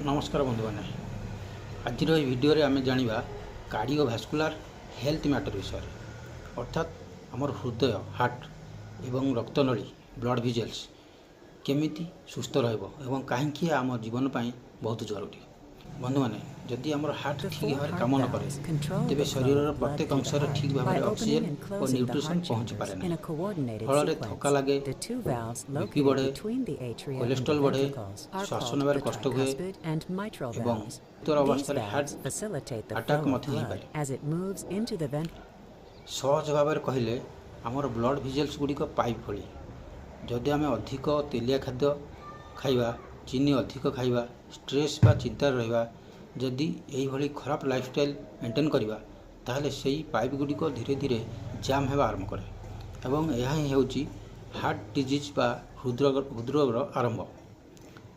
ନମସ୍କାର ବନ୍ଧୁମାନେ, ଆଜିର ଏହି ଭିଡ଼ିଓରେ ଆମେ ଜାଣିବା କାର୍ଡ଼ିଓଭାସ୍କୁଲାର ହେଲ୍ଥ ମ୍ୟାଟର ବିଷୟରେ। ଅର୍ଥାତ୍ ଆମର ହୃଦୟ, ହାର୍ଟ ଏବଂ ରକ୍ତନଳୀ, ବ୍ଲଡ଼ ଭେସଲ୍ସ କେମିତି ସୁସ୍ଥ ରହିବ ଏବଂ କାହିଁକି ଆମ ଜୀବନ ପାଇଁ ବହୁତ ଜରୁରୀ। ବନ୍ଧୁମାନେ, ଯଦି ଆମର ହାର୍ଟ ଠିକ୍ ଭାବରେ କାମ ନ କରେ, ତେବେ ଶରୀରର ପ୍ରତ୍ୟେକ ଅଂଶରେ ଠିକ୍ ଭାବରେ ଅକ୍ସିଜେନ୍ ଓ ନ୍ୟୁଟ୍ରିସନ୍ ପହଞ୍ଚି ପାରେ ନାହିଁ। ଫଳରେ ଥକା ଲାଗେ, ବିପି ବଢ଼େ, କୋଲେଷ୍ଟ୍ରଲ୍ ବଢ଼େ, ଶ୍ୱାସ ନେବାରେ କଷ୍ଟ ହୁଏ ଏବଂ ଗୁରୁତର ଅବସ୍ଥାରେ ହାର୍ଟ ଆଟାକ୍ ମଧ୍ୟ ହୋଇପାରେ। ସହଜ ଭାବରେ କହିଲେ, ଆମର ବ୍ଲଡ଼ ଭେସଲ୍ସ ଗୁଡ଼ିକ ପାଇପ୍ ଭଳି। ଯଦି ଆମେ ଅଧିକ ତେଲିଆ ଖାଦ୍ୟ ଖାଇବା, ଚିନି ଅଧିକ ଖାଇବା, ଷ୍ଟ୍ରେସ୍ ବା ଚିନ୍ତାରେ ରହିବା, ଯଦି ଏହିଭଳି ଖରାପ ଲାଇଫଷ୍ଟାଇଲ୍ ମେଣ୍ଟେନ୍ କରିବା, ତାହେଲେ ସେଇ ପାଇପ୍ ଗୁଡ଼ିକ ଧୀରେ ଧୀରେ ଜାମ୍ ହେବା ଆରମ୍ଭ କରେ ଏବଂ ଏହା ହିଁ ହେଉଛି ହାର୍ଟ ଡିଜିଜ୍ ବା ହୃଦରୋଗର ଆରମ୍ଭ।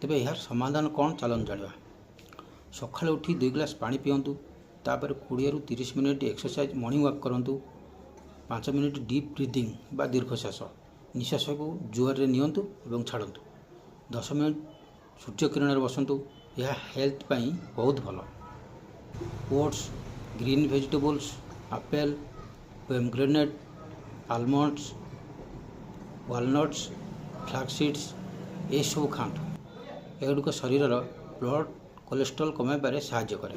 ତେବେ ଏହାର ସମାଧାନ କ'ଣ, ଚାଲନ୍ତୁ ଜାଣିବା। ସକାଳୁ ଉଠି 2 ଗ୍ଲାସ୍ ପାଣି ପିଅନ୍ତୁ। ତାପରେ 20ରୁ 30 ମିନିଟ୍ ଏକ୍ସରସାଇଜ୍, ମର୍ଣ୍ଣିଂ ୱାକ୍ କରନ୍ତୁ। 5 ମିନିଟ୍ ଡିପ୍ ବ୍ରିଦିଂ ବା ଦୀର୍ଘଶ୍ୱାସ, ନିଶ୍ୱାସକୁ ଜୋରରେ ନିଅନ୍ତୁ ଏବଂ ଛାଡ଼ନ୍ତୁ। 10 ମିନିଟ୍ ସୂର୍ଯ୍ୟକିରଣରେ ବସନ୍ତୁ। ଏହା ହେଲ୍ଥ ପାଇଁ ବହୁତ ଭଲ। Oats, green vegetables, apple, pomegranate, almonds, walnuts, flax seeds ଏସବୁ ଖାଆନ୍ତୁ। ଏଗୁଡ଼ିକ ଶରୀରର ବ୍ଲଡ଼ କୋଲେଷ୍ଟ୍ରଲ୍ କମାଇବାରେ ସାହାଯ୍ୟ କରେ।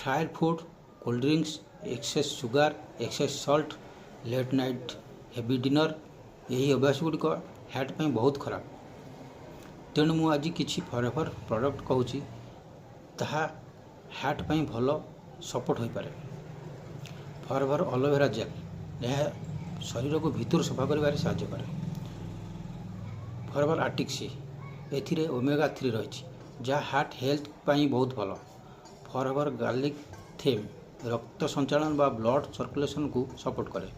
Fried food, cold drinks, excess sugar, excess salt, late night heavy dinner, ଏହି ଅଭ୍ୟାସ ଗୁଡ଼ିକ ହାର୍ଟ ପାଇଁ ବହୁତ ଖରାପ। ତେଣୁ ମୁଁ ଆଜି କିଛି ଫରେଭର ପ୍ରଡ଼କ୍ଟ କହୁଛି, ତାହା ହାର୍ଟ ପାଇଁ ଭଲ ସପୋର୍ଟ ହୋଇପାରେ। ଫରେଭର ଆଲୋଭେରା ଜେଲ୍, ଏହା ଶରୀରକୁ ଭିତରୁ ସଫା କରିବାରେ ସାହାଯ୍ୟ କରେ। ଫରେଭର ଆର୍ଟିକ୍ ସି, ଏଥିରେ ଓମେଗା 3 ରହିଛି, ଯାହା ହାର୍ଟ ହେଲ୍ଥ ପାଇଁ ବହୁତ ଭଲ। ଫରେଭର ଗାର୍ଲିକ୍ ଥାଇମ୍, ରକ୍ତ ସଞ୍ଚାଳନ ବା ବ୍ଲଡ଼ ସର୍କୁଲେସନକୁ ସପୋର୍ଟ କରେ।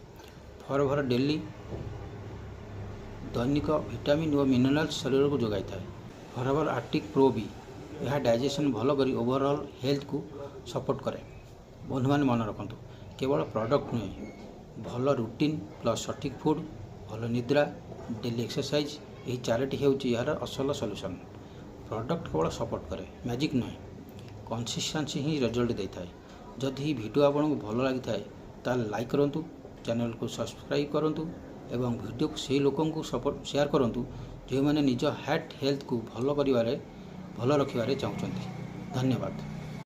ଫରେଭର ଡେଲି, ଦୈନିକ ଭିଟାମିନ୍ ଓ ମିନେରାଲ୍ସ ଶରୀରକୁ ଯୋଗାଇଥାଏ। ଫରେଭର ଆର୍ଟିକ୍ ପ୍ରୋ ବି, ଏହା ଡାଇଜେସନ୍ ଭଲ କରି ଓଭରଅଲ୍ ହେଲ୍ଥକୁ ସପୋର୍ଟ କରେ। ବନ୍ଧୁମାନେ, ମନେ ରଖନ୍ତୁ, କେବଳ ପ୍ରଡ଼କ୍ଟ ନୁହେଁ, ଭଲ ରୁଟିନ୍ ପ୍ଲସ୍ ସଠିକ୍ ଫୁଡ଼୍, ଭଲ ନିଦ୍ରା, ଡେଲି ଏକ୍ସରସାଇଜ୍, ଏହି ଚାରୋଟି ହେଉଛି ଏହାର ଅସଲ ସଲ୍ୟୁସନ୍। ପ୍ରଡ଼କ୍ଟ କେବଳ ସପୋର୍ଟ କରେ, ମ୍ୟାଜିକ୍ ନୁହେଁ। କନସିଷ୍ଟାନ୍ସି ହିଁ ରେଜଲ୍ଟ ଦେଇଥାଏ। ଯଦି ଏହି ଭିଡ଼ିଓ ଆପଣଙ୍କୁ ଭଲ ଲାଗିଥାଏ, ତାହେଲେ ଲାଇକ୍ କରନ୍ତୁ, ଚ୍ୟାନେଲକୁ ସବସ୍କ୍ରାଇବ୍ କରନ୍ତୁ ଏବଂ ଭିଡ଼ିଓକୁ ସେହି ଲୋକଙ୍କୁ ସପୋର୍ଟ ସେୟାର କରନ୍ତୁ, ଯେଉଁମାନେ ନିଜ ହାର୍ଟ ହେଲ୍ଥକୁ ଭଲ କରିବାରେ, ଭଲ ରଖିବାରେ ଚାହୁଁଛନ୍ତି। ଧନ୍ୟବାଦ।